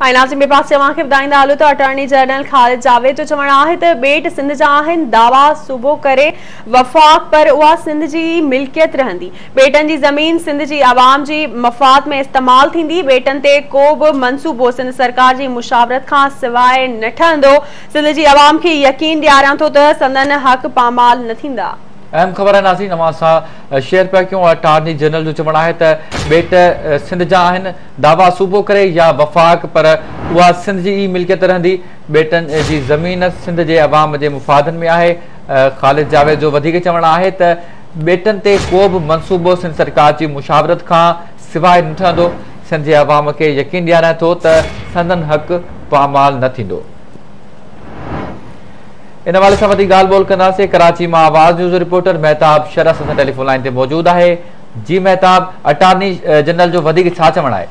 ۽ ناظرين ٻئي پاسي اوهان کي ٻڌائيندا هلون ته اٽارني جنرل خالد جاويد جو چوڻ آهي ته ٻيٽ سنڌ جا آهن، دعويٰ صوبو ڪري وفاق پر اها سنڌ جي ئي ملڪيت رهندي، ٻيٽن جي زمين سنڌ جي عوام جي مفاد ۾ استعمال ٿيندي، ٻيٽن تي ڪو به منصوبو سنڌ سرڪار جي مشاورت کان سواء نه ٺهندو، سنڌ جي عوام کي يقين ڏياريان ٿو ته سندن حق پامال نه ٿيندا. اهم خبر آهي ناظرين اوهان سان شيئر پيا ڪيون اٽارني جنرل جو چوڻ آهي ته ٻيٽ سنڌ جا آهن دعويٰ صوبو ڪري يا وفاق پر اها سنڌ جي ئي ملڪيت رهندي ٻيٽن جي زمين سنڌ جي عوام جي مفادن ۾ آهي خالد جاويد جو وڌيڪ چوڻ آهي ته ٻيٽن تي ڪو به منصوبو سنڌ سرڪار جي مشاورت کان سواء نه ٺهندو سنڌ جي عوام کي يقين ڏياريان ٿو ته سندن حق پامال نه ٿيندو. ان حوالي سان وڌيڪ ڳالهه ٻولهه ڪنداسين ڪراچي مان آواز نيوز جو رپورٽر مهتاب شر اسان سان ٽيليفون لائين تي موجود آهي جي مهتاب اٽارني جنرل جو وڌيڪ ڇا چوڻ آهي؟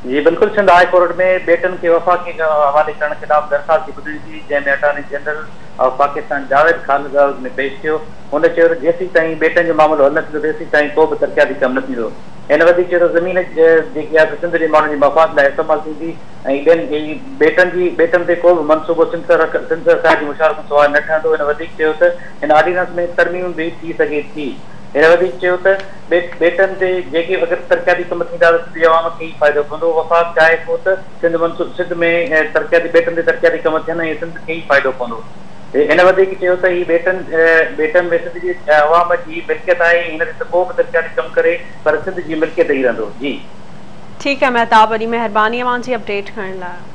جي بلڪل سنڌ هاء ڪورٽ ۾ ٻيٽن کي وفاقي حوالي ڪرڻ خلاف درخواست جي ٻڌڻي ٿي جنهن ۾ attorney general of Pakistan Javed Khalid عدالت ۾ پيش ٿيو هن چيو ته جيسيتائين ٻيٽن جو معاملو حل نه ٿيندو تيسيتائين ڪو به ترقياتي ڪم نه ٿيندو هن وڌيڪ چيو ته زمين جيڪي آهي سو سنڌ جي ماڻهن جي مفاد لاء استعمال ٿيندي ۽ ٻين ٻيٽن جي ٻيٽن تي ڪو به منصوبو سنڌ سرڪار جي مشاورت کان سواء نه ٺهندو. هن وڌيڪ چيو ته هن آرڊيننس ۾ ترميم به ٿي سگهي ٿي. هن وڌيڪ چيو ته ٻيٽن تي جيڪي اگر ترقياتي ڪم ٿيندا ته سنڌ جي عوام کي ئي فائدو پوندو. وفاق چاهي ٿو ته سنڌ سنڌ ۾ ترقياتي ٻيٽن تي ترقياتي ڪم ٿين ۽ سنڌ کي ئي فائدو پوندو. هن وڌيڪ چيو ته هي ٻيٽن ٻيٽن ۾ سنڌ جي عوام جي ملڪيت آهي ۽ هن تي ڪو به ترقياتي ڪم ڪري پر سنڌ جي ملڪيت ئي رهندو. جي. ٺيڪ آهي مهتاب وڏي مهرباني اوهان جي اپڊيٽ ڪرڻ لاء.